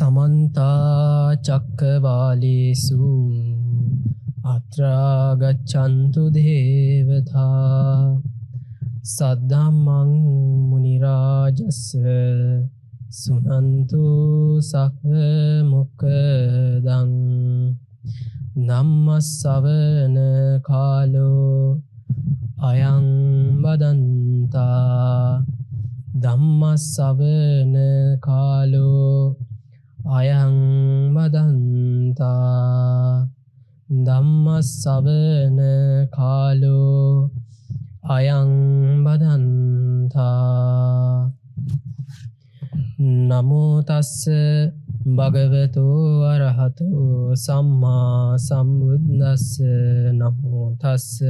සමන්ත චක්කවාලේසු අත්‍රා ගච්ඡන්තු දේවතා සද්ධම්මං මුනි රාජස් සුනන්තු සග්ග මොක්ඛදං ධම්මස්සවන කාලෝ අයං බදන්තා ධම්මස්සවන කාලෝ අයං බදන්තා ධම්මස්සවන කාලෝ අයං බදන්තා. නමෝ තස්ස භගවතු අරහතෝ සම්මා සම්බුද්දස්ස. නමෝ තස්ස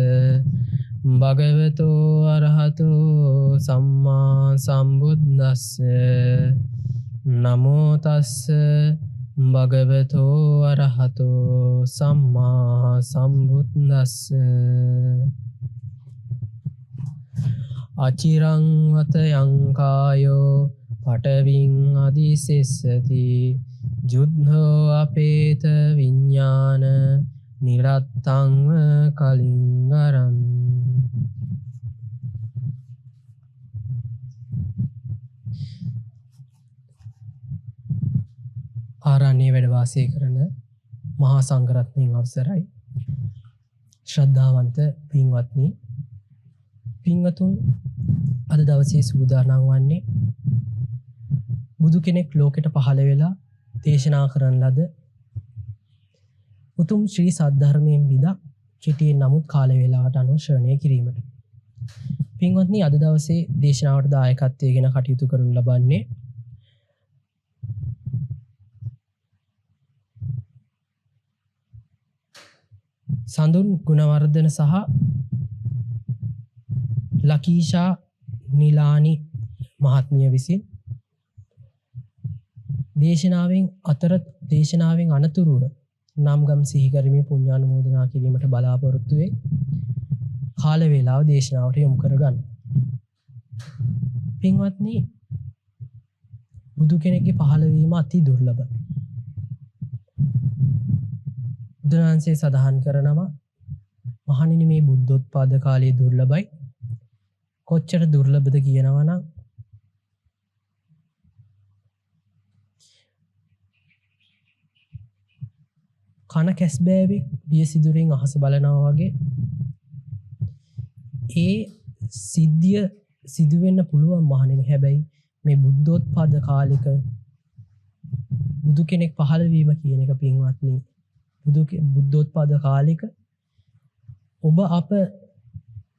භගවතු අරහතෝ සම්මා සම්බුද්දස්ස. නමෝ තස්ස භගවතු අරහතෝ සම්මා සම්බුද්දස්ස. අචිරං වතයං කායෝ පඨවින් අදිසෙස්සති ජුද්ධෝ අපේත විඥාන නිරත්තං කලින්ගරං. ආරණ්‍යයේ වැඩ වාසය කරන මහා සංඝරත්නයන් අවසරයි. ශ්‍රද්ධාවන්ත පින්වත්නි, පින්වතුන් අද දවසේ සූදානම් වන්නේ බුදු කෙනෙක් ලෝකෙට පහළ වෙලා දේශනා කරන ලද උතුම් ශ්‍රී සද්ධර්මයෙන් විදක් කෙටියෙන් නමුත් කාල වේලාවට අනුව ශ්‍රවණය කිරීමට. පින්වත්නි, අද දවසේ දේශනාවට දායකත්වයෙන් ගෙන කටයුතු කරනු ලබන්නේ සඳුන් ගුණවර්ධන සහ ලකීෂා නිලානි මහත්මිය විසින් දේශනාවෙන් අනතුරුව නම්ගම් සිහි කරමින් පුණ්‍යානුමෝදනා කිරීමට බලාපොරොත්තු වේ. කාල වේලාව දේශනාවට යොමු කරගන්න. පින්වත්නි, බුදු කෙනෙක්ගේ පහළවීම අති දුර්ලභයි. බුදුරජාණන්සේ සඳහන් කරනවා, මහණෙනි මේ බුද්ධෝත්පාද කාලයේ දුර්ලභයි. කොච්චර දුර්ලභද කියනවා නම් කන කැස්බෑවෙක් දිය සිදුරෙන් අහස බලනවා වගේ ඒ සිද්ධිය සිදු වෙන්න පුළුවන් මහණෙනි. හැබැයි මේ බුද්ධෝත්පාද කාලෙක බුදු කෙනෙක් පහළ වීම කියන එක පින්වත්නි, බුද්ධෝත්පාද කාලෙක ඔබ අප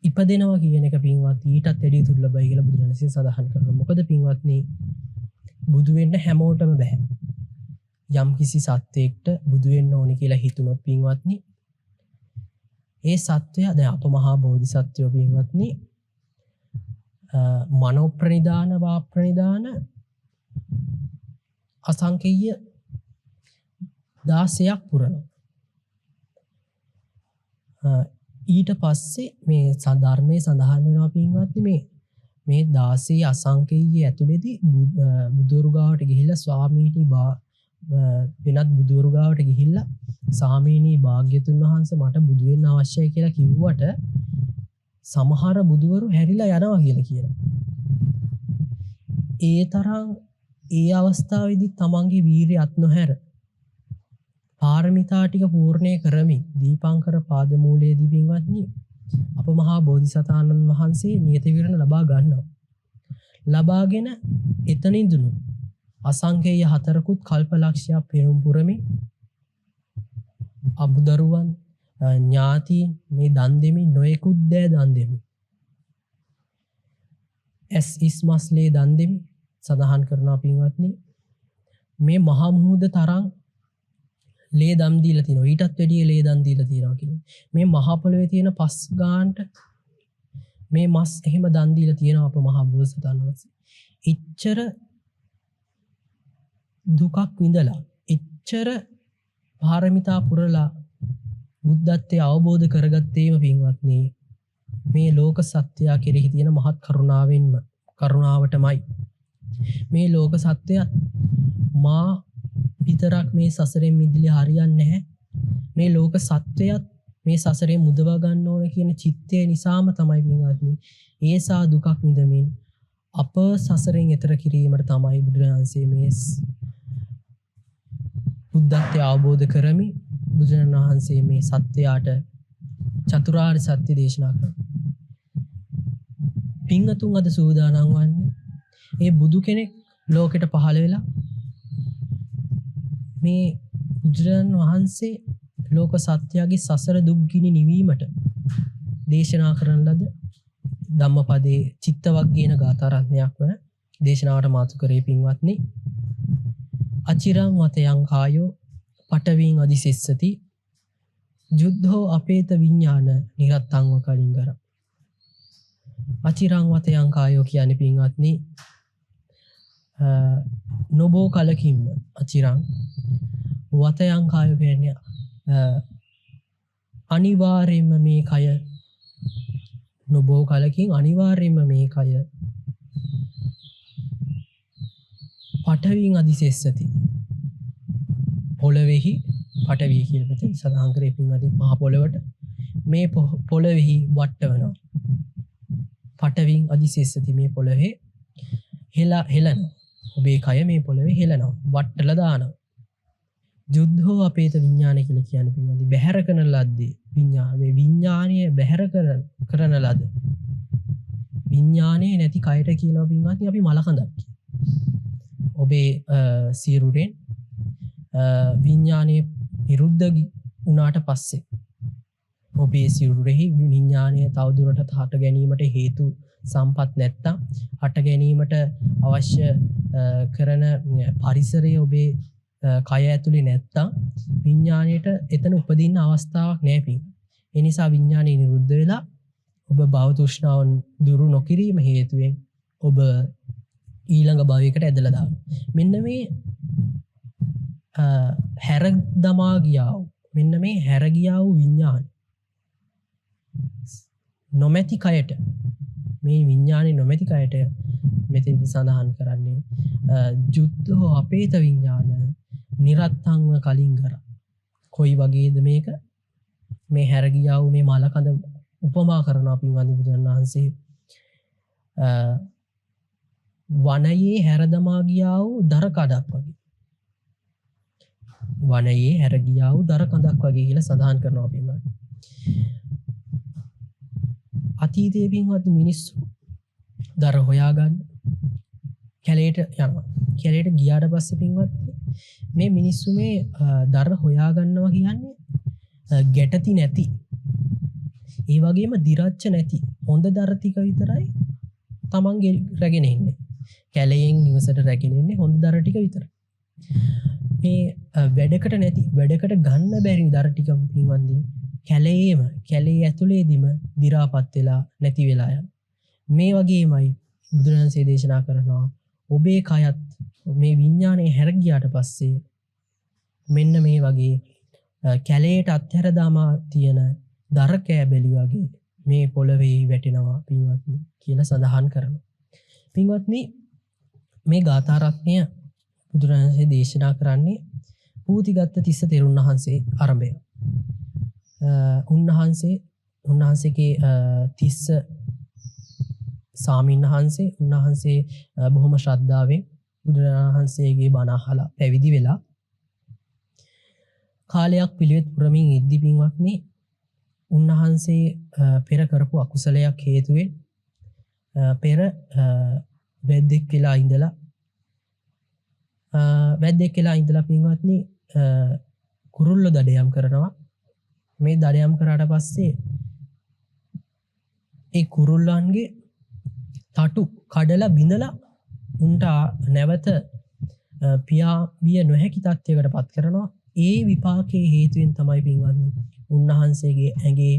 ඉපදෙනවා කියන එක පින්වත්නි ඊටත් වැඩිය දුර්ලභයි කියලා බුදුරජාණන්සේ සඳහන් කරනවා. මොකද පින්වත්නි, බුදු වෙන්න හැමෝටම බෑ. යම් කිසි සත්වයකට බුදු වෙන්න ඕනි කියලා හිතුනොත් පින්වත්නි, ඒ සත්වයා දැන් අප මහා බෝධිසත්වයෝ පින්වත්නි මනෝ ප්‍රනිදාන වා ප්‍රනිදාන අසංකේය 16ක් පුරනවා. ඊට පස්සේ මේ ධර්මයේ සඳහන් වෙනවා පින්වත්නි, මේ 16 අසංකේය ඇතුළේදී බුදුරු ගාවට ගිහිල්ලා ස්වාමීනි වෙනත් බුදුවරු ගාවට ගිහිල්ලා සාමීනි භාග්‍යතුන් වහන්සේ මට බුදු වෙන්න අවශ්‍යයි කියලා කිව්වට සමහර බුදුවරු හැරිලා යනවා කියලා කියනවා. ඒ තරම් ඒ අවස්ථාවේදී තමන්ගේ වීරිය අත් නොහැර පාරමිතා ටික පූර්ණේ කරමින් දීපංකර පාදමූලයේදී පින්වත්නි අප මහා බෝධිසතාණන් වහන්සේ නියත විවරණ ලබා ගන්නවා. ලබාගෙන එතනින්දුණු අසංකේය හතරකුත් කල්පලක්ෂයක් පෙරම් පුරමින් අමුදරුවන් ඥාතීන් මේ දන් දෙමින් නොයෙකුත් දෑ දන් දෙමින් ඇස් ඉස් මස් ලේ දන් දෙමින් සඳහන් කරනවා පින්වත්නි, මේ මහා මුහුද තරම් ලේ දන් දීලා තිනවා. ඊටත් වැඩිය ලේ දන් දීලා තිනවා කියලා. මේ මහා පොළොවේ තියෙන පස් ගානට මේ මස් එහෙම දන් දීලා තියෙනවා අප මහා බෝසතාණන් වහන්සේ. එච්චර දුකක් විඳලා එච්චර පාරමිතා පුරලා බුද්ධත්වය අවබෝධ කරගත්තේම පින්වත්නි මේ ලෝක සත්‍යය කෙරෙහි තියෙන මහත් කරුණාවටමයි. මේ ලෝක සත්‍යයත් මා විතරක් මේ සසරෙන් මිදලා හරියන්නේ නැහැ. මේ ලෝක සත්වයත් මේ සසරෙන් මුදවා ගන්න ඕන කියන චිත්තය නිසාම තමයි පින්වත්නි ඒසා දුකක් විඳමින් අප සසරෙන් එතර කිරීමට තමයි බුදුරජාණන් වහන්සේ මේ බුද්ධත්වය අවබෝධ කරමි බුදුරජාණන් වහන්සේ මේ සත්වයාට චතුරාර්ය සත්‍ය දේශනා කරනවා. පින්වතුන් අද සූදානම් වන්නේ ඒ බුදු කෙනෙක් ලෝකෙට පහළ වෙලා මේ බුදුරජාණන් වහන්සේ ලෝක සත්‍යයේ සසර දුක් ගිනි නිවීමට දේශනා කරන ලද ධම්මපදයේ චිත්තවග්ගේන ගාථා රත්නයක් වන දේශනාවට මාතු කරේ පින්වත්නි. අචිරං වතයං කායෝ පඨවීං අදිසෙස්සති ජුද්ධෝ අපේත විඥාන නිරත්තංව කලින්ගර. අචිරං වතයං කායෝ කියන්නේ පින්වත්නි නොබෝ කලකින්ම අචිරං වතයං කායෝ කියන්නේ අනිවාර්යයෙන්ම මේ කය නොබෝ කලකින් අනිවාර්යයෙන්ම මේ කය පඨවීන් අදිසෙස්සති පොළවෙහි පඨවි කියලා මෙතන සඳහන් කරේ පින්වත්නි මහ පොළවට මේ පොළවෙහි වට්ටවනවා. පඨවීන් අදිසෙස්සති මේ පොළවේ හෙලනවා. ඔබේ කය මේ පොළවේ හෙලනවා, වට්ටලා දානවා. ජුද්ධෝ අපේත විඥාන කියලා කියන්නේ පින්වත්නි බැහැර කරන ලද්දේ විඥාන මේ විඥානය බැහැර කරන ලද විඥානය නැති කයට කියනවා පින්වත්නි අපි මලකඳක් කියලා. ඔබේ සිරුරෙන් විඥානය නිරුද්ධ වුණාට පස්සේ ඔබේ සිරුරෙහි විඥානය තවදුරටත් හට ගැනීමට හේතු සම්පත් නැත්තම් හට ගැනීමට අවශ්‍ය කරන පරිසරය ඔබේ කය ඇතුලේ නැත්තම් විඥාණයට එතන උපදින්න අවස්ථාවක් නෑ පින්. ඒ නිසා විඥානය නිරුද්ධ වෙලා ඔබ භව තෘෂ්ණාව දුරු නොකිරීම හේතුවෙන් ඔබ ඊළඟ භවයකට ඇදලා දානවා. මෙන්න මේ හැර දමා ගියා වූ මෙන්න මේ හැර ගියා වූ විඥාන නොමැති කයට මේ විඥානේ නොමැති කයට මෙතෙන්දි සඳහන් කරන්නේ ජුද්ධෝ අපේත විඥාන නිරත්තංව කලින්ගර. කොයි වගේද මේක? මේ හැර ගියා වූ මේ මලකඳ උපමා කරනවා පින්වත්නි බුදුන් වහන්සේ වනයේ හැර දමා ගියා වූ දර කඩක් වගේ. වනයේ හැර ගියා වූ දර කඳක් වගේ කියලා සඳහන් කරනවා පින්වත්නි. අතීතයේ පින්වත්නි මිනිස්සු දර හොයාගන්න කැලේට යනවා. කැලේට ගියාට පස්සේ පින්වත්නි මේ මිනිස්සු මේ දර හොයාගන්නවා කියන්නේ ගැටති නැති ඒ වගේම දිරච්ච නැති හොඳ දර ටික විතරයි තමන් රැගෙන ඉන්නේ. කැලයෙන් නිවසට රැගෙන ඉන්නේ හොඳ දර ටික විතරයි. මේ වැඩකට නැති වැඩකට ගන්න බැරි දර ටික පින්වත්නි කැලේම කැලේ ඇතුලේදීම දි รา පත් වෙලා නැති වෙලා යනවා. මේ වගේමයි බුදුරජාණන්සේ දේශනා කරනවා ඔබේ කයත් මේ විඥානය හැර ගියාට පස්සේ මෙන්න මේ වගේ කැලේට අත්හැර දාමා තියෙන දර කෑබැලි වගේ මේ පොළවේ වැටෙනවා පින්වත්නි කියලා සඳහන් කරනවා. පින්වත්නි මේ ගාථා රත්නය බුදුරජාණන්සේ දේශනා කරන්නේ පූතිගත්ත තිස්ස තෙරුන් වහන්සේ ආරම්භය. උන්වහන්සේගේ තිස්ස සාමීන් වහන්සේ උන්වහන්සේ බොහොම ශ්‍රද්ධාවෙන් බුදුරජාණන් වහන්සේගේ බණ අහලා පැවිදි වෙලා කාලයක් පිළිවෙත් පුරමින් ඉද්දි පින්වත්නි උන්වහන්සේ පෙර කරපු අකුසලයක් හේතුවෙන් පෙර වැද්දෙක් වෙලා ඉඳලා පින්වත්නි කුරුල්ල දඩයම් කරනවා. මේ දඩයම් කරාට පස්සේ ඒ කුරුල්ලන්ගේ තටු කඩලා බිඳලා උන්ට නැවත පියා බිය නොහැකි තත්ත්වයකට පත් කරනවා. ඒ විපාකයේ හේතුවෙන් තමයි පින්වත්නි උන්වහන්සේගේ ඇඟේ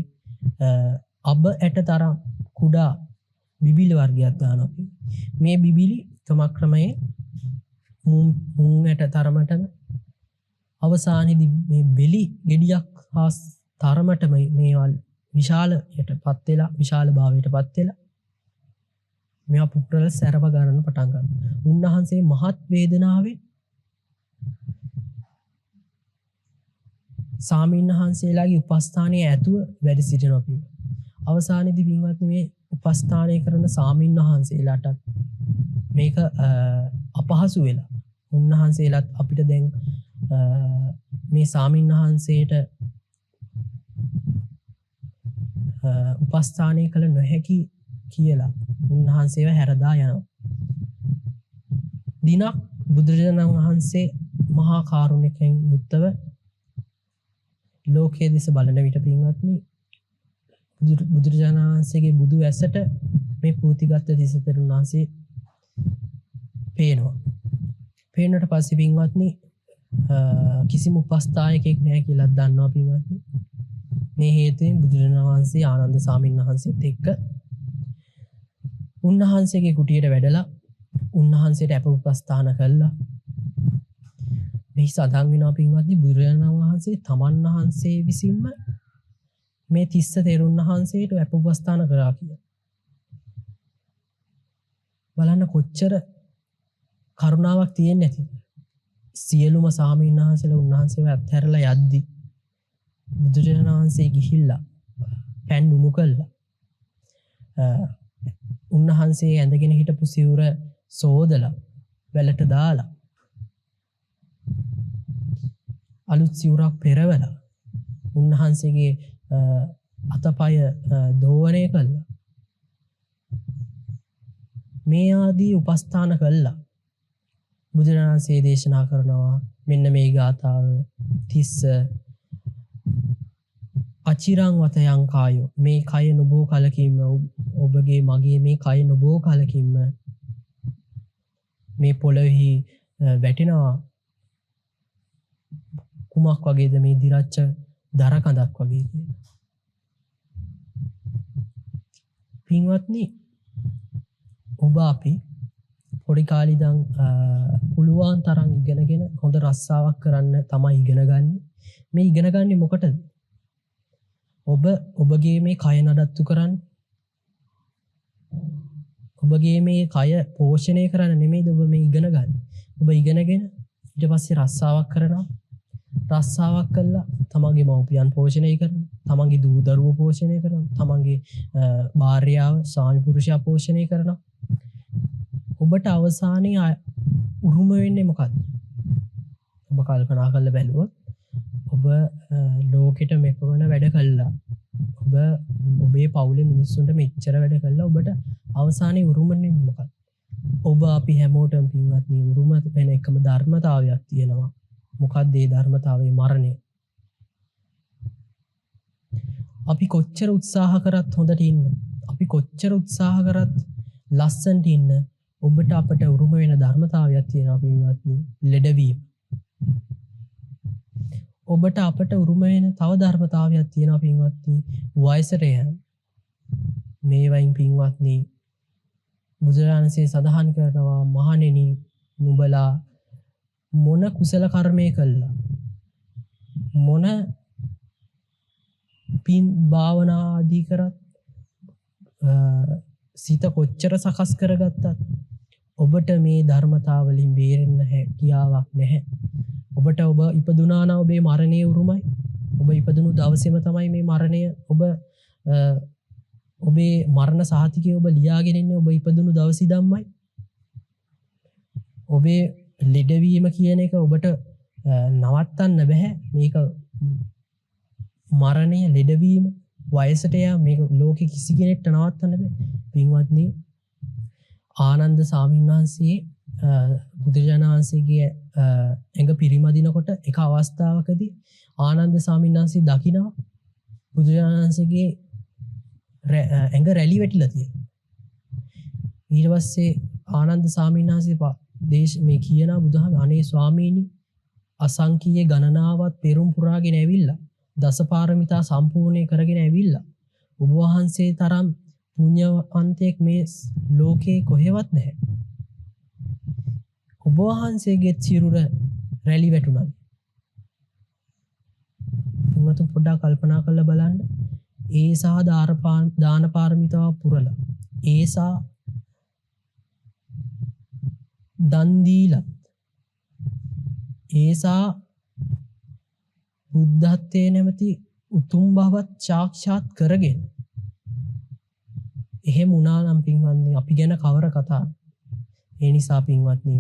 අබ ඇට තරම් කුඩා බිබිලි වර්ගයක් දානවා. මේ බිබිලි ක්‍රමක්‍රමයෙන් මුං ඇට තරමටම අවසානයේදී මේ බෙලි ගෙඩියක් හා තරමටම මේවල් විශාලයට පත් වෙලා විශාල භාවයට පත් වෙලා මේවා පුපුරලා සැරව ගන්න පටන් ගන්නවා. උන්වහන්සේ මහත් වේදනාවෙන් සාමීන් වහන්සේලාගේ උපස්ථානයේ ඇතුව වැඩ සිටිනවා පින්වත්. අවසානයේදී පින්වත්නි මේ උපස්ථානය කරන සාමීන් වහන්සේලාටත් මේක අපහසු වෙලා උන්වහන්සේලාත් අපිට දැන් මේ සාමීන් වහන්සේට උපස්ථානය කළ නොහැකි කියලා උන්වහන්සේව හැරදා යනවා. දිනක් බුදුරජාණන් වහන්සේ මහා කාරුණිකයෙන් යුක්තව ලෝකයේ දෙස බලන විට පින්වත්නි බුදුරජාණන් වහන්සේගේ බුදු ඇසට මේ පූතිගත්ත තිස්ස තෙරුන් වහන්සේ පේනවා. පේනට පස්සේ පින්වත්නි කිසිම උපස්ථායකයෙක් නැහැ කියලා දන්නවා පින්වත්නි. මේ හේතුවෙන් බුදුරජාණන් වහන්සේ ආනන්ද සාමීන් වහන්සේත් එක්ක උන්වහන්සේගේ කුටියට වැඩලා උන්වහන්සේට අප උපස්ථාන කළා. මෙහි සඳහන් වෙනවා පින්වත්නි බුදුරජාණන් වහන්සේ තමන් වහන්සේ විසින්ම මේ තිස්ස තෙරුන් වහන්සේට අප උපස්ථාන කරා කියලා. බලන්න කොච්චර කරුණාවක් තියෙන්නේ නැතිද? සියලුම සාමීන් වහන්සේලා උන්වහන්සේව අත්හැරලා යද්දි බුදුරජාණන් වහන්සේ ගිහිල්ලා පැන් උණු කළා. උන්වහන්සේ ඇඳගෙන හිටපු සිවුර සෝදලා වැලට දාලා අලුත් සිවුරක් පෙරවලා උන්වහන්සේගේ අතපය දෝවණය කළා. මේ ආදී උපස්ථාන කළා. බුදුරජාණන් වහන්සේ දේශනා කරනවා මෙන්න මේ ගාථාව, තිස්ස අචිරං වතයං කායෝ, මේ කය නොබෝ කලකින්ම, ඔබගේ මගේ මේ කය නොබෝ කලකින්ම මේ පොළොවෙහි වැටෙනවා. කුමක් වගේද? මේ දිරච්ච දර කඳක් වගේ කියලා. පින්වත්නි, ඔබ අපි පොඩි කාලේ ඉඳන් පුළුවන් තරම් ඉගෙනගෙන හොඳ රස්සාවක් කරන්න තමයි ඉගෙන ගන්නේ. මේ ඉගෙන ගන්නේ මොකටද? ඔබ ඔබගේ මේ කය නඩත්තු කරන්න, ඔබගේ මේ කය පෝෂණය කරන්න නෙමෙයිද ඔබ මේ ඉගෙන ගන්නේ. ඔබ ඉගෙනගෙන ඊට පස්සේ රස්සාවක් කරනවා. රස්සාවක් කළා තමන්ගේ මව්පියන් පෝෂණය කරනවා, තමන්ගේ දූ දරුවෝ පෝෂණය කරනවා, තමන්ගේ භාර්යාව ස්වාමි පුරුෂයා පෝෂණය කරනවා. ඔබට අවසානයේ උරුම වෙන්නේ මොකද්ද? ඔබ කල්පනා කරලා බැලුවොත් ඔබ ලෝකෙට මෙපමණ වැඩ කළා, ඔබ ඔබේ පවුලේ මිනිස්සුන්ට මෙච්චර වැඩ කළා, ඔබට අවසානයේ උරුම වෙන්නේ මොකද්ද? ඔබ අපි හැමෝටම පින්වත්නි උරුම වෙන එකම ධර්මතාවයක් තියෙනවා. මොකද්ද ඒ ධර්මතාවයේ? මරණය. අපි කොච්චර උත්සාහ කරත් හොඳට ඉන්න, අපි කොච්චර උත්සාහ කරත් ලස්සනට ඉන්න, ඔබට අපට උරුම වෙන ධර්මතාවයක් තියෙනවා පින්වත්නි, ලෙඩවීම. ඔබට අපට උරුම වෙන තව ධර්මතාවයක් තියෙනවා පින්වත්නි, වයසට යෑම. මේ වයින් පින්වත්නි බුදුරජාණන්සේ සඳහන් කරනවා, මහණෙනි නුඹලා මොන කුසල කර්මය කළා, මොන පින් භාවනා ආදී කරත්, සිත කොච්චර සකස් කරගත්තත් ඔබට මේ ධර්මතාවලින් බේරෙන්න හැකියාවක් නැහැ. ඔබට ඔබ ඉපදුනා නම් ඔබේ මරණය උරුමයි. ඔබ ඉපදුණු දවසේම තමයි මේ මරණය, ඔබ ඔබේ මරණ සහතිකය ඔබ ලියාගෙන ඉන්නේ ඔබ ඉපදුණු දවසේ ඉඳන්මයි. ඔබේ ලෙඩවීම කියන එක ඔබට නවත්තන්න බැහැ. මේක මරණය, ලෙඩවීම, වයසට යා, මේක ලෝකෙ කිසි කෙනෙක්ට නවත්තන්න බැහැ. පින්වත්නි, ආනන්ද ස්වාමීන් වහන්සේ බුදුරජාණන් වහන්සේගේ ඇඟ පිරිමදිනකොට එක අවස්ථාවකදී ආනන්ද ස්වාමීන් වහන්සේ දකිනවා බුදුරජාණන් වහන්සේගේ ඇඟ රැලි වැටිලා තියෙනවා. ඊට පස්සේ ආනන්ද ස්වාමීන් වහන්සේ දේශ මේ කියනවා බුදුහාම, අනේ ස්වාමීනි, අසංකීය ගණනාවක් පෙරුම් පුරාගෙන ඇවිල්ලා දසපාරමිතා සම්පූර්ණේ කරගෙන ඇවිල්ලා ඔබ වහන්සේ තරම් පුණ්‍යවන්තයෙක් මේ ලෝකේ කොහෙවත් නැහැ. ඔබ වහන්සේගේ සිරුර රැලි වැටුණා. පින්වතුන් පොඩ්ඩක් කල්පනා කරලා බලන්න. ඒසා දාන පාරමිතාව පුරලා, ඒසා දන් දීලත්, ඒසා බුද්ධත්වයේ නැමැති උතුම් බවත් සාක්ෂාත් කරගෙන එහෙම වුණා නම් පින්වත්නි අපි ගැන කවර කතාවද? ඒ නිසා පින්වත්නි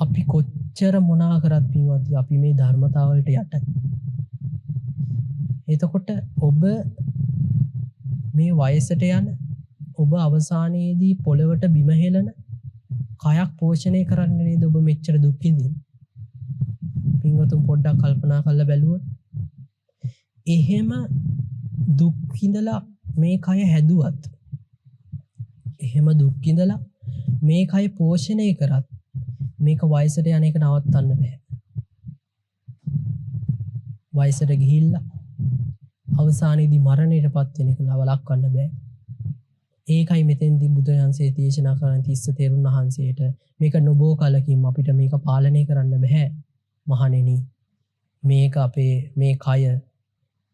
අපි කොච්චර මොනා කරත් පින්වත්නි අපි මේ ධර්මතාවලට යටයි. එතකොට ඔබ මේ වයසට යන ඔබ අවසානයේදී පොළවට බිම හෙළන කයක් පෝෂණය කරන්න නේද ඔබ මෙච්චර දුක් විඳින්නේ? පින්වතුන් පොඩ්ඩක් කල්පනා කරලා බැලුවොත් එහෙම දුක් විඳලා මේ කය හැදුවත්, එහෙම දුක් විඳලා මේ කය පෝෂණය කරත් මේක වයසට යන එක නවත්තන්න බෑ. වයසට ගිහිල්ලා අවසානයේදී මරණයට පත් වෙන එක නවලක්වන්න බෑ. ඒකයි මෙතෙන්දී බුදුරජාණන්සේ දේශනා කරන තිස්ස තෙරුන් වහන්සේට මේක නොබෝ කලකින් අපිට මේක පාලනය කරන්න බෑ මහණෙනි. මේක අපේ මේ කය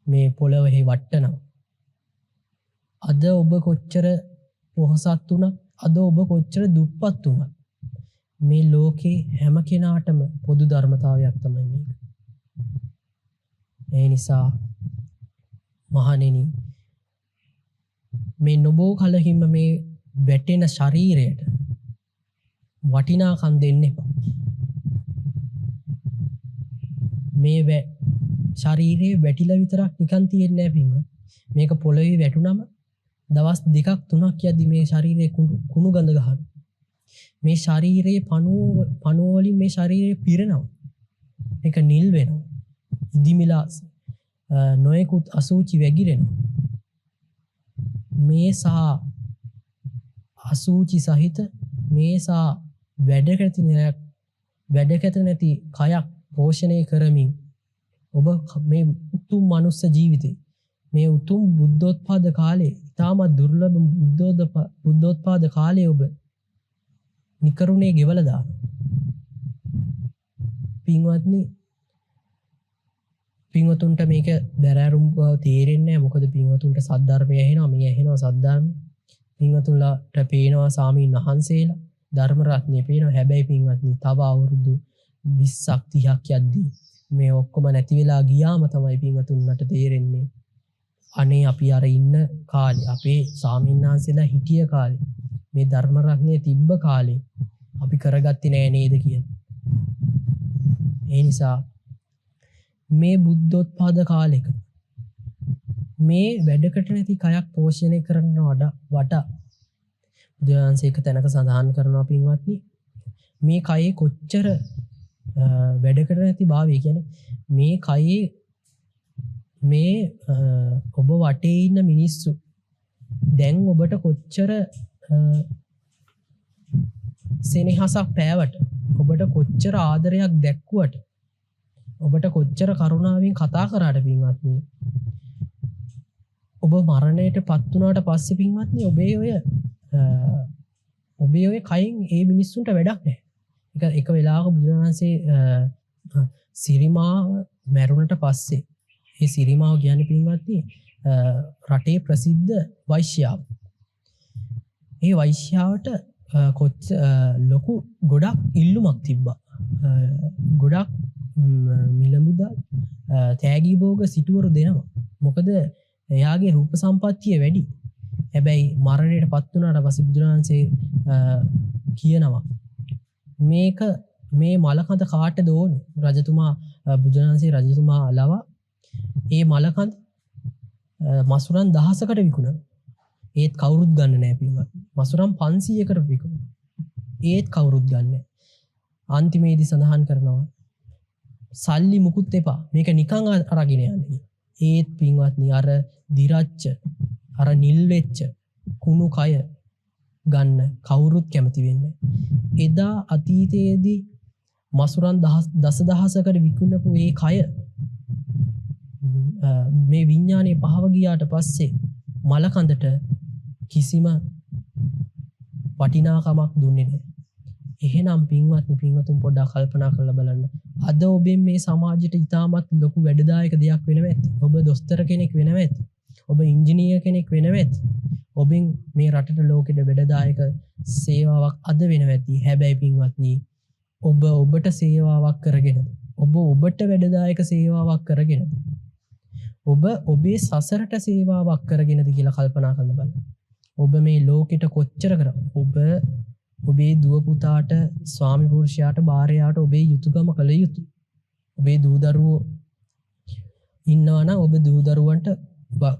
මේ පොළොවේ වට්ටනවා. අද ඔබ කොච්චර පොහොසත් වුණත්, අද ඔබ කොච්චර දුප්පත් වුණත් මේ ලෝකේ හැම කෙනාටම පොදු ධර්මතාවයක් තමයි මේක. ඒ නිසා මහණෙනි මේ නොබෝ කලකින්ම මේ වැටෙන ශරීරයට වටිනාකම් දෙන්න එපා. මේ ශරීරයේ වැටිලා විතරක් නිකන් තියෙන්නේ නෑ පින්වත්. මේක පොළවේ වැටුනම දවස් දෙකක් තුනක් යද්දි මේ ශරීරයේ කුණු ගඳ ගහනවා. මේ ශරීරයේ පණුව වලින් මේ ශරීරය පිරෙනවා. මේක නිල් වෙනවා. ඉදිමිලා නොයෙකුත් අසුචි වැగిරෙනවා. මේ සහ අසුචි සහිත මේ සහ වැඩකැත නැති කයක් පෝෂණය කරමින් ඔබ මේ උතුම් මනුස්ස ජීවිතේ, මේ උතුම් බුද්ධෝත්පාද කාලේ, ඉතාමත් දුර්ලභ බුද්ධෝත්පාද කාලේ ඔබ නිකරුණේ ගෙවලා දානවා. පින්වත්නි, පින්වතුන්ට මේක බැරෑරුම් බව තේරෙන්නේ නැහැ. මොකද පින්වතුන්ට සද්ධර්මය ඇහෙනවා, මේ ඇහෙනවා සද්ධර්ම. පින්වතුන්ලාට පේනවා සාමීන් වහන්සේලා, ධර්ම රත්නය පේනවා. හැබැයි පින්වත්නි, තව අවුරුදු 20ක් 30ක් යද්දී මේ ඔක්කොම නැති වෙලා ගියාම තමයි පින්වතුන්ට තේරෙන්නේ අනේ අපි අර ඉන්න කාලේ, අපේ සාමීන් වහන්සේලා හිටිය කාලේ, මේ ධර්ම රත්නය තිබ්බ කාලේ අපි කරගත්තේ නෑ නේද කියලා. ඒ නිසා මේ බුද්ධෝත්පාද කාලෙක මේ වැඩකට නැති කයක් පෝෂණය කරන වඩා බුදුරජාණන්සේ එක තැනක සඳහන් කරනවා පින්වත්නි, මේ කයේ කොච්චර වැඩකට නැති භාවය කියන්නේ මේ කයේ මේ ඔබ වටේ ඉන්න මිනිස්සු දැන් ඔබට කොච්චර සෙනෙහසක් පෑවට, ඔබට කොච්චර ආදරයක් දැක්කුවට, ඔබට කොච්චර කරුණාවෙන් කතා කරාට පින්වත්නි, ඔබ මරණයට පත් වුණාට පස්සේ පින්වත්නි ඔබේ ඔය කයින් ඒ මිනිස්සුන්ට වැඩක් නැහැ. එක වෙලාවක බුදුරජාණන්සේ සිරිමාව මැරුණට පස්සේ, ඒ සිරිමාව කියන්නේ පින්වත්නි රටේ ප්‍රසිද්ධ වෛශ්‍යාව. ඒ වෛශ්‍යාවට ලොකු ගොඩක් ඉල්ලුමක් තිබ්බා. ගොඩක් මිල මුදල් තෑගි භෝග සිටුවරු දෙනවා. මොකද එයාගේ රූප සම්පත්තිය වැඩි. හැබැයි මරණයට පත් වුණාට පස්සේ බුදුරජාණන්සේ කියනවා මේක මේ මලකඳ කාටද ඕනේ? රජතුමා බුදුරජාණන්සේ රජතුමා ලවා ඒ මලකඳ මසුරන් 1000කට විකුණනවා. ඒත් කවුරුත් ගන්න නෑ පින්වත්. මසුරන් 500කට විකුණනවා. ඒත් කවුරුත් ගන්න නෑ. අන්තිමේදී සඳහන් කරනවා සල්ලි මුකුත් එපා, මේක නිකන් අරගෙන යන්න කියලා. ඒත් පින්වත්නි අර දිරච්ච, අර නිල් වෙච්ච කුණු කය ගන්න කවුරුත් කැමති වෙන්නේ නෑ. එදා අතීතයේදී මසුරන් දසදහසකට විකුණපු ඒ කය මේ විඥානයේ පහව ගියාට පස්සේ මලකඳට කිසිම වටිනාකමක් දුන්නේ නෑ. එහෙනම් පින්වත්නි, පින්වතුන් පොඩ්ඩක් කල්පනා කරලා බලන්න. අද ඔබෙන් මේ සමාජයට ඉතාමත් ලොකු වැඩදායක දෙයක් වෙනවා ඇති. ඔබ දොස්තර කෙනෙක් වෙනවා ඇති. ඔබ ඉංජිනේර කෙනෙක් වෙනවා ඇති. ඔබෙන් මේ රටට ලෝකෙට වැඩදායක සේවාවක් අද වෙනවා ඇති. හැබැයි පින්වත්නි, ඔබ ඔබට සේවාවක් කරගෙනද, ඔබ ඔබට වැඩදායක සේවාවක් කරගෙනද? ඔබ ඔබේ සසරට සේවාවක් කරගෙනද කියලා කල්පනා කරලා බලන්න. ඔබ මේ ලෝකෙට කොච්චර කරා? ඔබ ඔබේ දුව පුතාට, ස්වාමි පුරුෂයාට, භාර්යාවට ඔබේ යුතුයකම කළ යුතුයි. ඔබේ දූ දරුවෝ ඉන්නවා නම් ඔබ දූ දරුවන්ට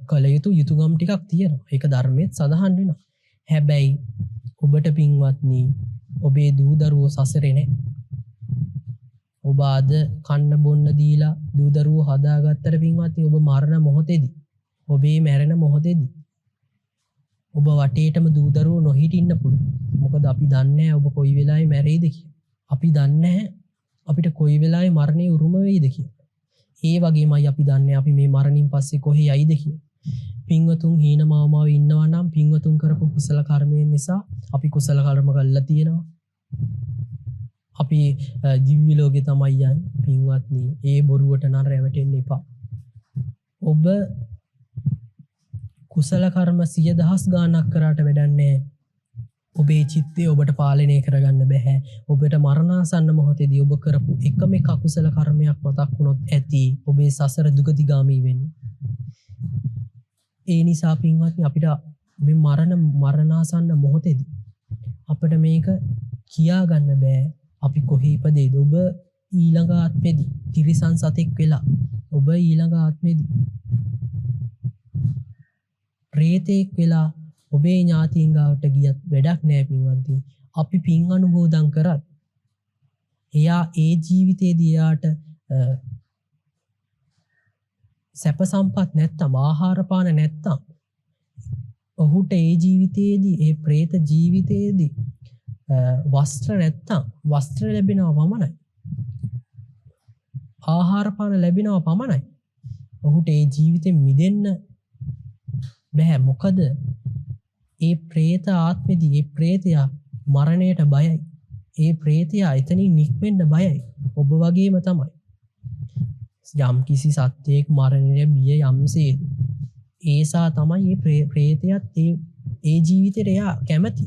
කළ යුතු යුතුයකම් ටිකක් තියෙනවා. ඒක ධර්මයේත් සඳහන් වෙනවා. හැබැයි ඔබට පින්වත්නි, ඔබේ දූ දරුවෝ සසරේ නෑ. ඔබ අද කන්න බොන්න දීලා දූ දරුවෝ හදාගත්තට පින්වත්නි, ඔබ මරණ මොහොතේදී, ඔබේ මැරෙන මොහොතේදී ඔබ වටේටම දූ දරුවෝ නොහිටින්න පුළුවන්. මොකද අපි දන්නේ නැහැ ඔබ කොයි වෙලාවෙ මැරෙයිද කියලා. අපි දන්නේ නැහැ අපිට කොයි වෙලාවෙ මරණය උරුම වෙයිද කියලා. ඒ වගේමයි අපි දන්නේ අපි මේ මරණින් පස්සේ කොහේ යයිද කියලා. පින්වතුන් හීන මාමාව ඉන්නවා නම් පින්වතුන් කරපු කුසල කර්මයෙන් නිසා අපි කුසල කර්ම කළා තියෙනවා. අපි දිව්‍ය ලෝකේ තමයි යන්නේ. පින්වත්නි, ඒ බොරුවට නම් රැවටෙන්න එපා. ඔබ කුසල කර්ම 100,000 ගාණක් කරාට වැඩක් නෑ. ඔබේ චිත්තය ඔබට පාලනය කරගන්න බැහැ. ඔබට මරණාසන්න මොහොතේදී ඔබ කරපු එකම එක අකුසල කර්මයක් මතක් වුණොත් ඇති ඔබේ සසර දුගතිගාමී වෙන්න. ඒ නිසා පින්වත්නි, අපිට මේ මරණාසන්න මොහොතේදී අපිට මේක කියා ගන්න බෑ. අපි කොහේ ඉපදෙයිද? ඔබ ඊළඟ ආත්මෙදී තිරිසන් සතෙක් වෙලා, ඔබ ඊළඟ ආත්මෙදී ප්‍රේතෙක් වෙලා ඔබේ ඥාතීන් ගාවට ගියත් වැඩක් නෑ පින්වත්නි. අපි පින් අනුමෝදන් කරත් එයා ඒ ජීවිතේදී එයාට සැප සම්පත් නැත්තම්, ආහාර පාන නැත්තම්, ඔහුට ඒ ජීවිතයේදී, ඒ ප්‍රේත ජීවිතයේදී වස්ත්‍ර නැත්තම්, වස්ත්‍ර ලැබෙනවා පමණයි, ආහාර පාන ලැබෙනවා පමණයි, ඔහුට ඒ ජීවිතෙන් මිදෙන්න බැහැ. මොකද ඒ ප්‍රේත ආත්මෙදී ඒ ප්‍රේතයා මරණයට බයයි. ඒ ප්‍රේතයා එතනින් නික්මෙන්න බයයි. ඔබ වගේම තමයි. යම් කිසි සත්වයෙක් මරණයට බිය යම්සේද ඒසා තමයි ඒ ප්‍රේතයත් ඒ ජීවිතයට එයා කැමති.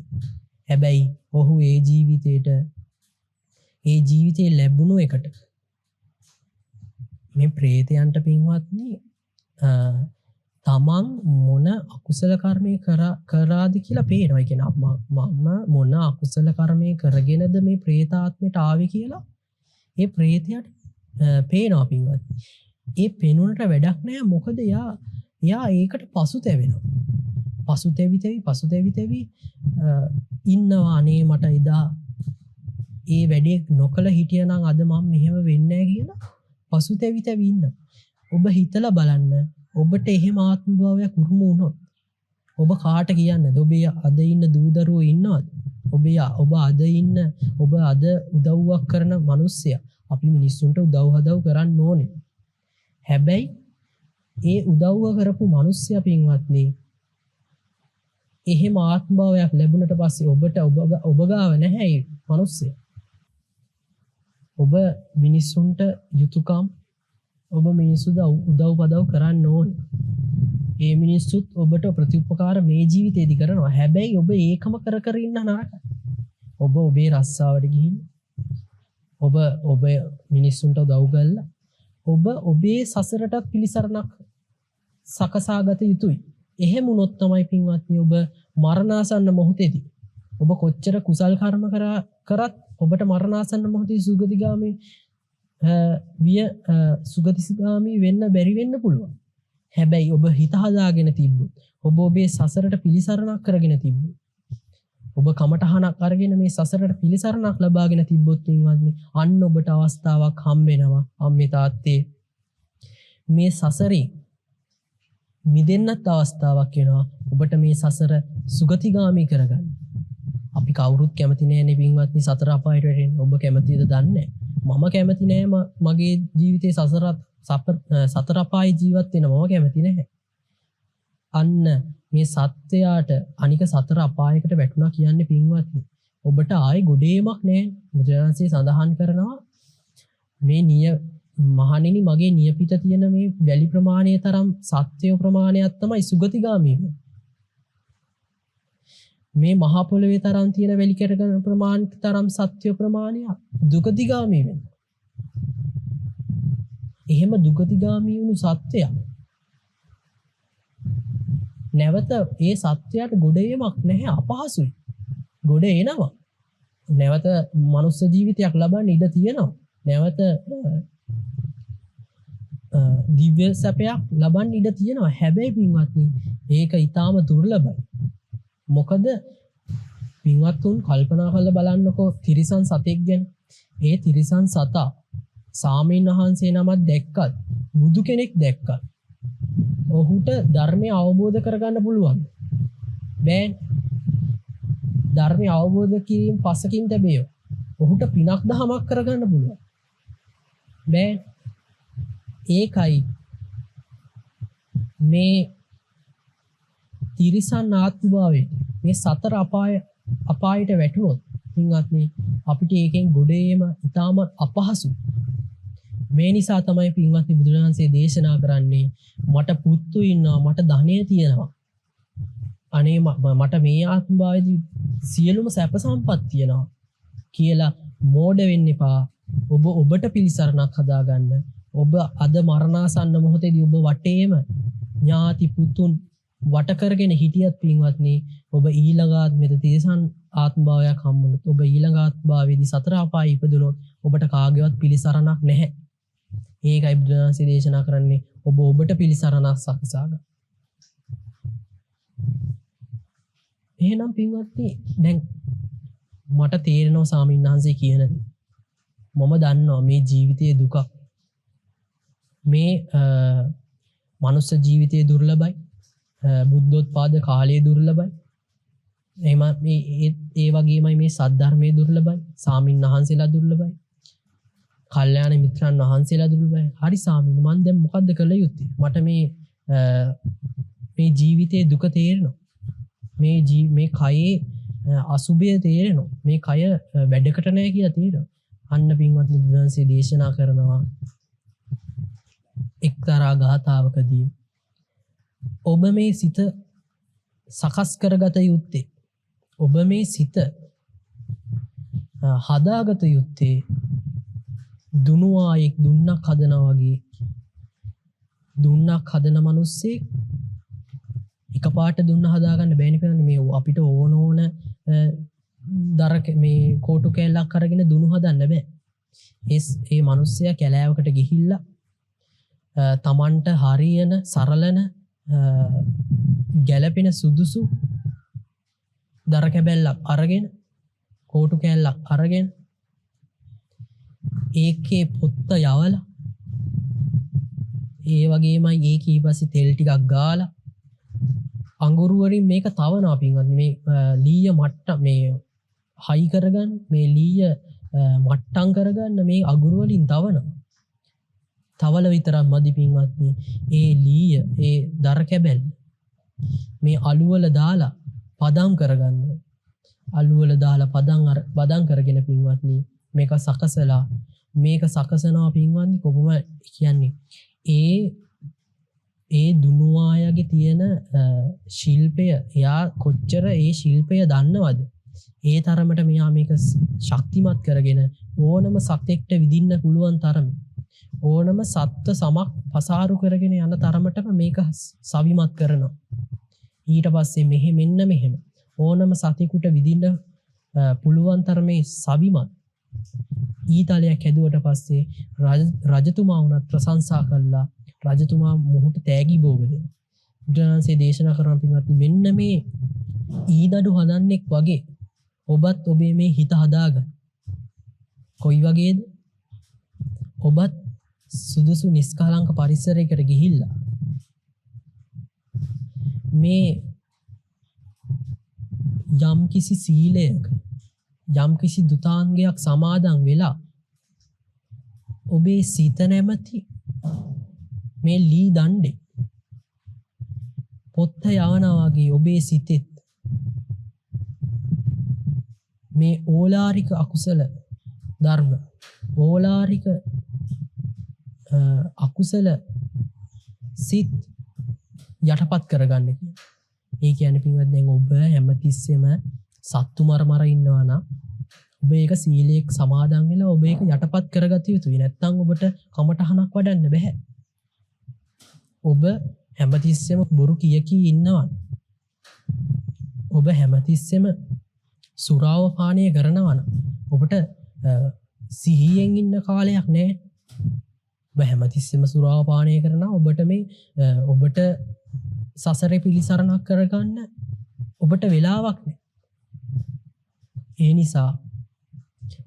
හැබැයි ඔහු ඒ ජීවිතයට, ඒ ජීවිතේ ලැබුණු එකට මේ ප්‍රේතයන්ට පින්වත්නි තමන් මොන අකුසල කර්මය කරාද කියලා පේනවා. ඒ කියන්නේ මම මොන අකුසල කර්මය කරගෙනද මේ ප්‍රේතාත්මයට ආවේ කියලා ඒ ප්‍රේතයාට පේනවා පින්වත්නි. ඒ පෙනුනට වැඩක් නෑ. මොකද එයා ඒකට පසුතැවෙනවා. පසුතැවි තැවි ඉන්නවා. අනේ මට එදා ඒ වැඩේ නොකළ හිටියනම් අද මම මෙහෙම වෙන්නේ නෑ කියලා පසුතැවි තැවි ඉන්නවා. ඔබ හිතලා බලන්න, ඔබට එහෙම ආත්ම භාවයක් උරුම වුණොත් ඔබ කාට කියන්නද? ඔබේ අද ඉන්න දූ දරුවෝ ඉන්නවද? ඔබ අද ඉන්න, ඔබ අද උදව්වක් කරන මිනිස්සයා, අපි මිනිස්සුන්ට උදව් හදව් කරන්න ඕනේ. හැබැයි ඒ උදව්ව කරපු මිනිස්සයා පින්වත්නි, එහෙම ආත්ම භාවයක් ලැබුණට පස්සේ ඔබට ඔබ ගාව නැහැ ඒ මිනිස්සයා. ඔබ මිනිස්සුන්ට යුතුයකම්, ඔබ මිනිස්සු උදව් පදව් කරන්න ඕනේ. ඒ මිනිස්සුත් ඔබට ප්‍රතිඋපකාර මේ ජීවිතේදී කරනවා. හැබැයි ඔබ ඒකම කර කර ඉන්න නරකයි. ඔබ ඔබේ රස්සාවට ගිහින් ඔබ මිනිස්සුන්ට උදව් කළා, ඔබ ඔබේ සසරටත් පිළිසරණක් සකසාගත යුතුයි. එහෙම වුණොත් තමයි පින්වත්නි ඔබ මරණාසන්න මොහොතේදී ඔබ කොච්චර කුසල් කර්ම කරත් ඔබට මරණාසන්න මොහොතේ සුගතිගාමී විය සුගතිගාමී වෙන්න බැරි වෙන්න පුළුවන්. හැබැයි ඔබ හිත හදාගෙන තිබ්බොත්, ඔබ ඔබේ සසරට පිළිසරණක් කරගෙන තිබ්බොත්, ඔබ කමටහනක් අරගෙන මේ සසරට පිළිසරණක් ලබාගෙන තිබ්බොත් පින්වත්නි, අන්න ඔබට අවස්ථාවක් හම්බ වෙනවා අම්මේ තාත්තේ මේ සසරින් මිදෙන්නත් අවස්ථාවක් වෙනවා ඔබට මේ සසර සුගතිගාමී කරගන්න. අපි කවුරුත් කැමති නෑනේ පින්වත්නි සතර අපායට වැටෙන්න. ඔබ කැමතිද දන්නේ නෑ. මම කැමති නෑ මගේ ජීවිතේ සතර අපායේ ජීවත් වෙන්න මම කැමති නැහැ. අන්න මේ සත්‍යයට අනික සතර අපායකට වැටුණා කියන්නේ පින්වත්නි ඔබට ආයේ ගොඩේමක් නෑ. බුදුරජාණන්සේ සඳහන් කරනවා මේ මහණෙනි මගේ නියපිට තියෙන මේ වැලි ප්‍රමාණය තරම් සත්‍ය ප්‍රමාණයක් තමයි සුගතිගාමී වෙන්නේ. මේ මහ පොළවේ තරම් තියෙන වැලි කැට ප්‍රමාණය තරම් සත්‍ය ප්‍රමාණයක් දුගතිගාමී වෙනවා. එහෙම දුගතිගාමී වුණු සත්වයා නැවත ඒ සත්වයාට ගොඩ ඒමක් නැහැ, අපහසුයි. ගොඩ එනවා. නැවත මනුස්ස ජීවිතයක් ලබන්න ඉඩ තියෙනවා. නැවත දිව්‍ය සැපයක් ලබන්න ඉඩ තියෙනවා. හැබැයි පින්වත්නි, ඒක ඊටාම දුර්ලභයි. මොකද පින්වත්තුන් කල්පනා කරලා බලන්නකෝ තිරිසන් සතෙක් ගැන. ඒ තිරිසන් සතා සාමීන් වහන්සේ නමක් දැක්කත්, බුදු කෙනෙක් දැක්කත් ඔහුට ධර්මය අවබෝධ කරගන්න පුළුවන් බෑනේ. ධර්මය අවබෝධ කිරීම පසකින් තැබේව. ඔහුට පිනක් දහමක් කරගන්න පුළුවන් බෑ. ඒකයි මේ තිරිසන් ආත්මභාවයට මේ සතර අපායට වැටුණොත් පින්වත්නි අපිට ඒකෙන් ගොඩ ඒම ඉතාමත් අපහසුයි. මේ නිසා තමයි පින්වත්නි බුදුරජාණන්සේ දේශනා කරන්නේ මට පුත්තු ඉන්නවා, මට ධනය තියෙනවා, අනේ මට මේ ආත්මභාවයේදී සියලුම සැප සම්පත් තියෙනවා කියලා මෝඩ වෙන්න එපා. ඔබ ඔබට පිළිසරණක් හදාගන්න. ඔබ අද මරණාසන්න මොහොතේදී ඔබ වටේම ඥාති පුතුන් වට කරගෙන හිටියත් පින්වත්නි, ඔබ ඊළඟ ආත්මෙද තිරිසන් ආත්මභාවයක් හම්බුනොත්, ඔබ ඊළඟ ආත්මභාවයේදී සතර අපායේ ඉපදුනොත් ඔබට කාගේවත් පිළිසරණක් නැහැ. ඒකයි බුදුරජාණන්සේ දේශනා කරන්නේ ඔබ ඔබට පිළිසරණක් සකසා ගන්න. එහෙනම් පින්වත්නි, දැන් මට තේරෙනවා ස්වාමීන් වහන්සේ කියන දේ. මම දන්නවා මේ ජීවිතයේ දුකක්, මේ මනුස්ස ජීවිතයේ දුර්ලභයි, බුද්ධෝත්පාද කාලයේ දුර්ලභයි, එහෙම මේ ඒ වගේමයි මේ සද්ධර්මයේ දුර්ලභයි, සාමින් වහන්සේලා දුර්ලභයි, කල්යාණ මිත්‍රන් වහන්සේලා දුර්ලභයි. හරි සාමින්, මං දැන් මොකද්ද කළ යුත්තේ? මට මේ ජීවිතයේ දුක තේරෙනවා, මේ කයේ අසුභය තේරෙනවා, මේ කය වැඩකට නෑ කියලා තේරෙනවා. අන්න පින්වත්නි, බුදුන්සේ දේශනා කරනවා එක්තරා ගාථාවකදී ඔබ මේ සිත සකස් කරගත යුත්තේ, ඔබ මේ සිත හදාගත යුත්තේ දුනුවායෙක් දුන්නක් හදනවා වගේ. දුන්නක් හදන මිනිස්සෙක් එකපාරට දුන්න හදාගන්න බෑනේ පින්වත්නි. මේ අපිට ඕන ඕන දර මේ කෝටු කෑල්ලක් අරගෙන දුනු හදන්න බෑ. ඒ මිනිස්සයා කැලෑවකට ගිහිල්ලා තමන්ට හරියන සරලන ගැලපෙන සුදුසු දර කැබැල්ලක් අරගෙන කෝටු කෑල්ලක් අරගෙන ඒකේ පොත්ත යවලා ඒ වගේමයි ඒකේ ඊපස්සේ තෙල් ටිකක් ගාලා අඟුරු වලින් මේක තවනවා පින්වත්නි. මේ ලීය මට්ට මේ හයි කරගන්න, මේ ලීය මට්ටම් කරගන්න මේ අඟුරු වලින් තවනවා. තවල විතරක් මදි පින්වත්නි, ඒ ලීය ඒ දර කැබැල්ල මේ අලු වල දාලා පදම් කරගන්න. අලු වල දාලා පදම් කරගෙන පින්වත්නි මේක සකසලා, මේක සකසනවා පින්වත්නි. කොහොම කියන්නේ ඒ දුනුවායගේ තියෙන ශිල්පය, එයා කොච්චර ඒ ශිල්පය දන්නවද, ඒ තරමට මෙයා මේක ශක්තිමත් කරගෙන ඕනම සතෙක්ට විදින්න පුළුවන් තරම, ඕනම සත්ත්ව සමක් පසාරු කරගෙන යන තරමටම මේක සවිමත් කරනවා. ඊට පස්සේ මෙහෙ මෙන්න මෙහෙම ඕනම සතෙකුට විදින්න පුළුවන් තරමේ සවිමත් ඊතලයක් හැදුවට පස්සේ රජතුමා වුණත් ප්‍රශංසා කළා. රජතුමා මොහුට තෑගි භෝග දෙනවා. බුදුරජාණන්සේ දේශනා කරන පින්වත්නි, මෙන්න මේ ඊදඩු හදන්නෙක් වගේ ඔබත් ඔබේ මේ හිත හදාගන්න. කොයි වගේද? ඔබත් සුදුසු නිස්කලංක පරිසරයකට ගිහිල්ලා මේ යම්කිසි සීලයක යම්කිසි දුතාංගයක් සමාදන් වෙලා ඔබේ සිත නැමැති මේ ලී දණ්ඩේ පොත්ත යවනවා වගේ ඔබේ සිතෙත් මේ ඕලාරික අකුසල ධර්ම, ඕලාරික අකුසල සිත් යටපත් කරගන්න කියලා. ඒ කියන්නේ පින්වත්, දැන් ඔබ හැමතිස්සෙම සත්තු මර මර ඉන්නවා නම්, ඔබ ඒක සීලයක් සමාදන් වෙලා ඔබ ඒක යටපත් කරගත යුතුයි. නැත්නම් ඔබට කමටහනක් වඩන්න බෑ. ඔබ හැමතිස්සෙම බොරු කිය කී ඉන්නවා. ඔබ හැමතිස්සෙම සුරාව පානය කරනවා නම් ඔබට සිහියෙන් ඉන්න කාලයක් නෑ. ඔබ හැමතිස්සෙම සුරාව පානය කරනවා. ඔබට මේ ඔබට සසරේ පිළිසරණක් කරගන්න ඔබට වෙලාවක් නෑ. ඒ නිසා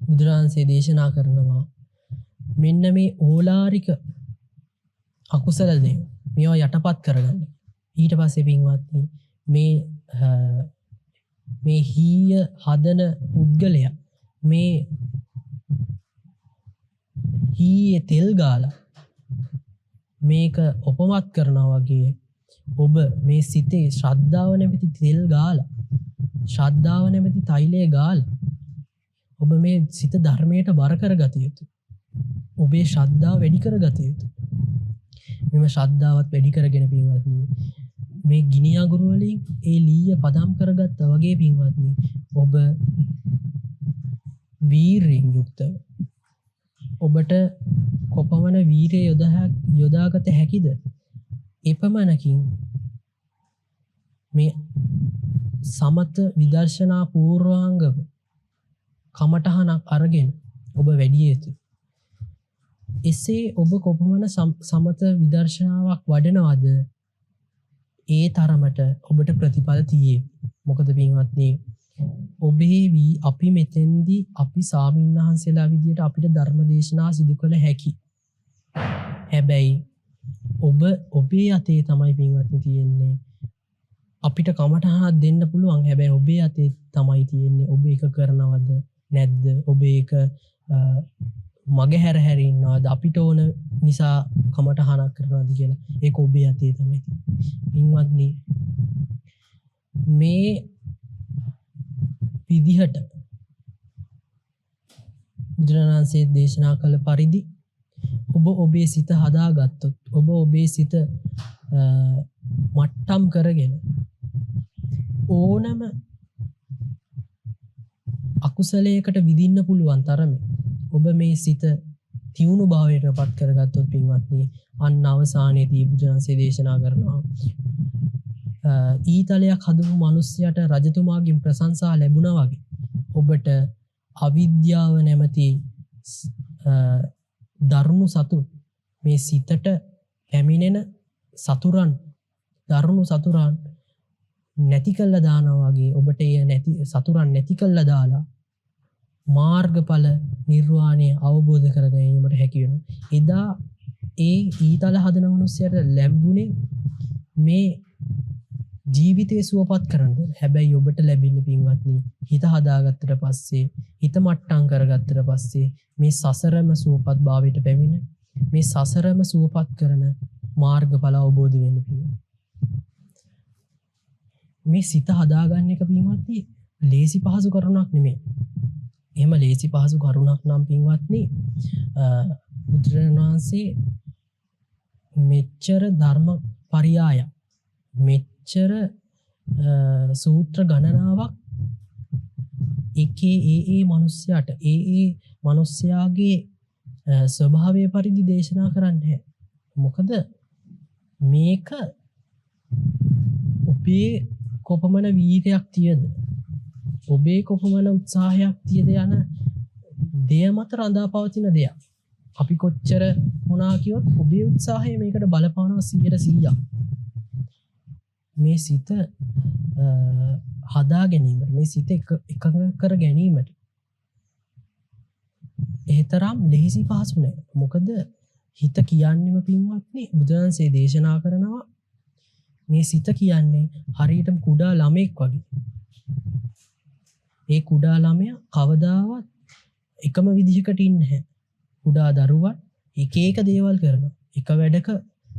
බුදුරජාණන්සේ දේශනා කරනවා මෙන්න මේ ඕලාරික අකුසල දේ මේවා යටපත් කරගන්න. ඊට පස්සේ පින්වත්නි මේ මේ හීය හදන පුද්ගලයා මේ හීයේ තෙල් ගාලා මේක උපමත් කරනවා වගේ ඔබ මේ සිතේ ශ්‍රද්ධාව නැමැති තෙල් ගාලා, ශ්‍රද්ධාව නැමැති තෛලය ගාලා ඔබ මේ සිත ධර්මයට බර කරගත යුතුයි. ඔබේ ශ්‍රද්ධාව වැඩි කරගත යුතුයි. මෙම ශ්‍රද්ධාවත් වැඩි කරගෙන පින්වත්නි මේ ගිනි අඟුරු වලින් ඒ ලීය පදම් කරගත්තා වගේ පින්වත්නි ඔබ වීරයෙන් යුක්තව ඔබට කොපමණ වීරය යොදාගත හැකිද එපමණකින් මේ සමත විදර්ශනා පූර්වාංගම කමඨහනක් අරගෙන ඔබ වැඩිය යුතුයි. එසේ ඔබ කොපමණ සමත විදර්ශනාවක් වඩනවද ඒ තරමට ඔබට ප්‍රතිඵල තියේ. මොකද පින්වත්නි ඔබේ වී අපි මෙතෙන්දී අපි සාමින්වහන්සේලා විදියට අපිට ධර්ම දේශනා සිදු කළ හැකි. හැබැයි ඔබ ඔබේ අතේ තමයි පින්වත්නි තියෙන්නේ. අපිට කමඨහනක් දෙන්න පුළුවන්. හැබැයි ඔබේ අතේ තමයි තියෙන්නේ. ඔබ ඒක කරනවද නැද්ද? ඔබ ඒක මග හැර හැර ඉන්නවද? අපිට ඕන නිසා කමඨහනක් කරනවද කියලා ඒක ඔබේ අතේ තමයි තියෙන්නේ. පින්වත්නි මේ විදිහට බුදුරජාණන් වහන්සේ දේශනා කළ පරිදි ඔබ ඔබේ සිත හදාගත්තොත්, ඔබ ඔබේ සිත මට්ටම් කරගෙන ඕනම අකුසලයකට විඳින්න පුළුවන් තරමේ ඔබ මේ සිත තියුණු භාවයට පත් කරගත්තොත් පින්වත්නි අන්න අවසානයේදී බුදුරජාණන්සේ දේශනා කරනවා ඊතලයක් හදපු මිනිස්සයාට රජතුමාගෙන් ප්‍රශංසා ලැබුණා වගේ ඔබට අවිද්‍යාව නැමැති දරුණු සතුන් මේ සිතට පැමිණෙන සතුරන් දරුණු සතුරන් නැති කළා දානවා වගේ ඔබට ඒ නැති සතුරන් නැති කළා දාලා මාර්ගඵල නිර්වාණය අවබෝධ කර ගැනීමට හැකි වෙනවා. එදා ඒ ඊතල හදන මිනිස්සයාට ලැබුණේ මේ ජීවිතේ සුවපත් කරන්න. හැබැයි ඔබට ලැබෙන්නේ පින්වත්නි හිත හදාගත්තට පස්සේ, හිත මට්ටම් කරගත්තට පස්සේ මේ සසරම සුවපත් භාවයට පැමිණ මේ සසරම සුවපත් කරන මාර්ගඵල අවබෝධ වෙන්න පින්වත්නි. මේ සිත හදාගන්න එක පින්වත්නි ලේසි පහසු කරුණක් නෙමෙයි. එහෙම ලේසි පහසු කරුණක් නම් පින්වත්නි බුදුරජාණන් වහන්සේ මෙච්චර ධර්ම පරියාය මෙච්චර සූත්‍ර ගණනාවක් එකේ ඒ ඒ මිනිස්යාට ඒ ඒ මිනිස්යාගේ ස්වභාවය පරිදි දේශනා කරන්නේ. මොකද මේක ඔබේ කොපමණ වීරයක් තියද, ඔබේ කොපමණ උත්සාහයක් තියද යන දෙය මත රඳා පවතින දෙයක්. අපි කොච්චර මොනා කියොත් ඔබේ උත්සාහය මේකට බලපානවා 100%ක්. මේ සිත හදා ගැනීමට, මේ සිත එකඟ කර ගැනීමට ඒ තරම් ලෙහිසි පහසු නෑ. මොකද හිත කියන්නේම පින්වත්නි බුදුරජාණන්සේ දේශනා කරනවා මේ සිත කියන්නේ හරියටම කුඩා ළමෙක් වගේ. ඒ කුඩා ළමයා කවදාවත් එකම විදිහකට ඉන්නේ නැහැ. කුඩා දරුවන් එක එක දේවල් කරනවා. එක වැඩක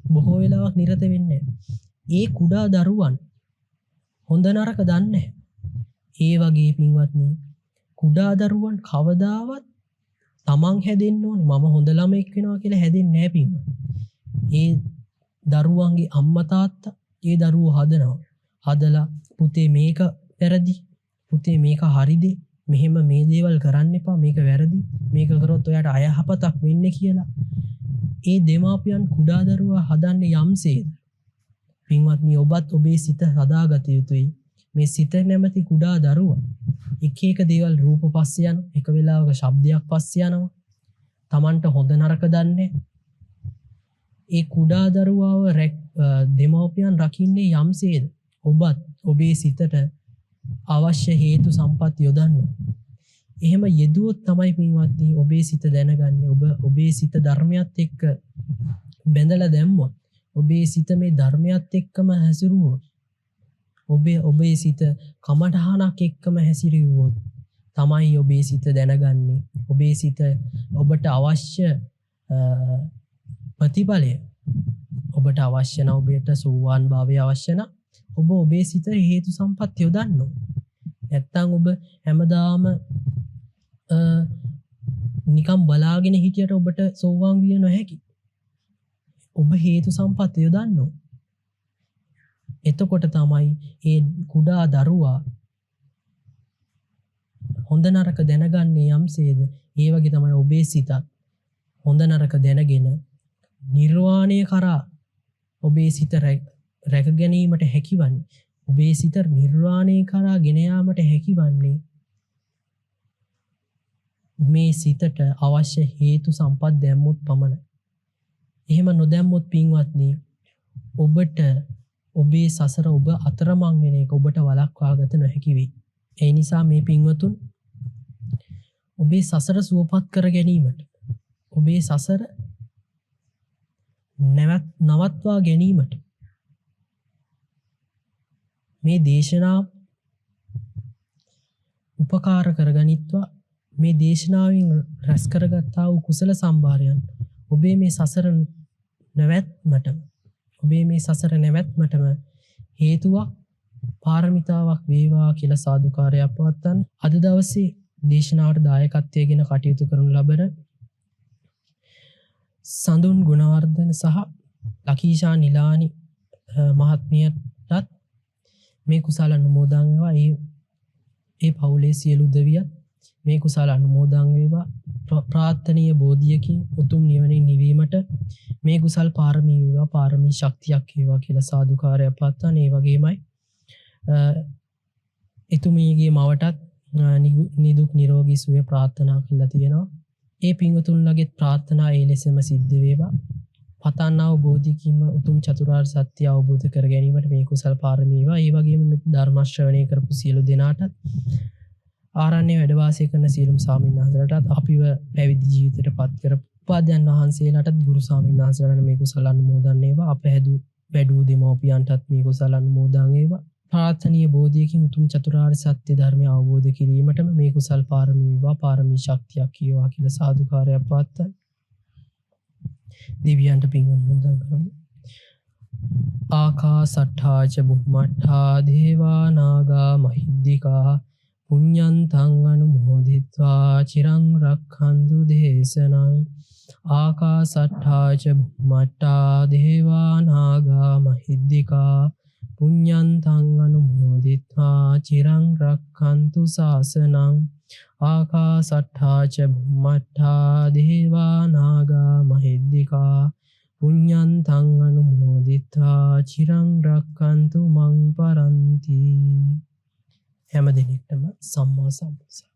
බොහෝ වෙලාවක් නිරත වෙන්නේ නැහැ. ඒ කුඩා දරුවන් හොඳ නරක දන්නේ නැහැ. ඒ වගේ පින්වත්නි කුඩා දරුවන් කවදාවත් තමන් හැදෙන්න ඕනේ, මම හොඳ ළමෙක් වෙනවා කියලා හැදෙන්නේ නැහැ පින්වත්නි. ඒ දරුවන්ගේ අම්මා තාත්තා ඒ දරුවෝ හදනවා. හදලා පුතේ මේක වැරදි, පුතේ මේක හරිද, මෙහෙම මේ දේවල් කරන්න එපා, මේක වැරදි, මේක කරොත් ඔයාට අයහපතක් වෙන්නේ කියලා. ඒ දෙමාපියන් කුඩා දරුවා හදන්නේ යම්සේද පින්වත්නි, ඔබත් ඔබේ සිත හදාගත යුතුයි. මේ සිත නැමැති කුඩා දරුවා එක එක දේවල් රූප පස්සේ යනවා, එක වෙලාවක ශබ්දයක් පස්සේ යනවා, Tamanට හොඳ නරක දන්නේ. ඒ කුඩා දරුවාව දෙමව්පියන් රකින්නේ යම්සේද ඔබත් ඔබේ සිතට අවශ්‍ය හේතු සම්පත් යොදන්න. එහෙම යෙදුවොත් තමයි පින්වත්නි ඔබේ සිත දැනගන්නේ. ඔබ ඔබේ සිත ධර්මයත් එක්ක බැඳලා දැම්මොත්, ඔබේ සිත මේ ධර්මයත් එක්කම හැසිරුවොත්, ඔබේ සිත කමඨහනක් එක්කම හැසිරුවොත් තමයි ඔබේ සිත දැනගන්නේ. ඔබේ සිත ඔබට අවශ්‍ය ප්‍රතිඵලය, ඔබට අවශ්‍ය නම්, ඔබට සෝවාන් භාවය අවශ්‍ය නම් ඔබ ඔබේ සිත හේතු සම්පත් යොදන්න ඕන. නැත්තම් ඔබ හැමදාම නිකන් බලාගෙන හිටියට ඔබට සෝවාන් විය නොහැකි. ඔබ හේතු සම්පත් යොදන්න ඕන. එතකොට තමයි ඒ කුඩා දරුවා හොඳ නරක දැනගන්නේ යම්සේද, ඒ වගේ තමයි ඔබේ සිතත් හොඳ නරක දැනගෙන නිර්වාණය කරා ඔබේ සිත රැක ගැනීමට හැකිවන්නේ. ඔබේ සිත නිර්වාණය කරා ගෙන යාමට හැකිවන්නේ මේ සිතට අවශ්‍ය හේතු සම්පත් දැම්මොත් පමණයි. එහෙම නොදැම්මොත් පින්වත්නි, ඔබට ඔබේ සසර ඔබ අතරමං වෙන එක ඔබට වළක්වා ගත නොහැකි වෙයි. ඒ නිසා මේ පින්වතුන් ඔබේ සසර සුවපත් කර ගැනීමට, ඔබේ සසර නවත්වා ගැනීමට මේ දේශනා උපකාර කරගනිත්වා. මේ දේශනාවෙන් රැස් කරගත්තා වූ කුසල සම්භාරයන් ඔබේ මේ සසර නැවැත්මටම, ඔබේ මේ සසර නැවැත්මටම හේතුවක් පාරමිතාවක් වේවා කියලා සාදුකාරයක් පවත්වන්න. අද දවසේ දේශනාවට දායකත්වයෙන් කටයුතු කරනු ලබන සඳුන් ගුණවර්ධන සහ ලකීෂා නිලානි මහත්මියටත් මේ කුසල අනුමෝදන් වේවා. ඒ පවුලේ සියලු දෙවියන් මේ කුසල අනුමෝදන් වේවා. ප්‍රාර්ථනීය බෝධියකින් උතුම් නිවනින් නිවීමට මේ කුසල් පාරමී වේවා, පාරමී ශක්තියක් වේවා කියලා සාදුකාරයක් පවත්වන. ඒ වගේමයි එතුමියගේ මවටත් නිදුක් නිරෝගී සුවය ප්‍රාර්ථනා කරලා තියෙනවා. ඒ පින්වතුන්ලගේ ප්‍රාර්ථනා ඒ ලෙසම සිද්ධ වේවා. පතන්නා වූ බෝධියකින්ම උතුම් චතුරාර්ය සත්‍ය අවබෝධ කර ගැනීමට මේ කුසල් පාරමී වේවා. ඒ වගේම මේ ධර්ම ශ්‍රවණය කරපු සියලු දෙනාටත්, ආරණ්‍ය වැඩ වාසය කරන සියලුම ස්වාමීන් වහන්සේලාටත්, අපිව පැවිදි ජීවිතයට පත් කරපු උපාධ්‍යයන් වහන්සේලාටත්, ගුරු ස්වාමීන් වහන්සේලාට මේ කුසල අනුමෝදන් වේවා. අප හැදූ වැඩූ දෙමව්පියන්ටත් මේ කුසල අනුමෝදන් වේවා. ප්‍රාර්ථනීය බෝධියකින් උතුම් චතුරාර්ය සත්‍ය ධර්මය අවබෝධ කිරීමටම මේ කුසල් පාරමී වේවා, පාරමී ශක්තියක් වේවා කියලා සාදුකාරයක් පවත්වන්න. දෙවියන්ට පින් අනුමෝදන් කරමු. ආකාසට්ඨා ච බුම්මට්ඨා දේවා නාග මහිද්దికා පුඤ්ඤන්තං අනුමෝදිත්වා චිරං රක්ඛන්තු දේශනං. ආකාසට්ඨා ච බුම්මට්ඨා දේවා නාග මහිද්దికා පුඤ්ඤන්තං අනුමෝදිත්වා චිරං රක්ඛන්තු ශාසනං. ආකාසට්ඨා ච බුම්මට්ඨා දේවා නාග මහිද්దికා පුඤ්ඤන්තං අනුමෝදිත්වා චිරං රක්ඛන්තු මං පරන්ති. හැම දිනෙකටම සම්මා සම්බුදු සරණයි.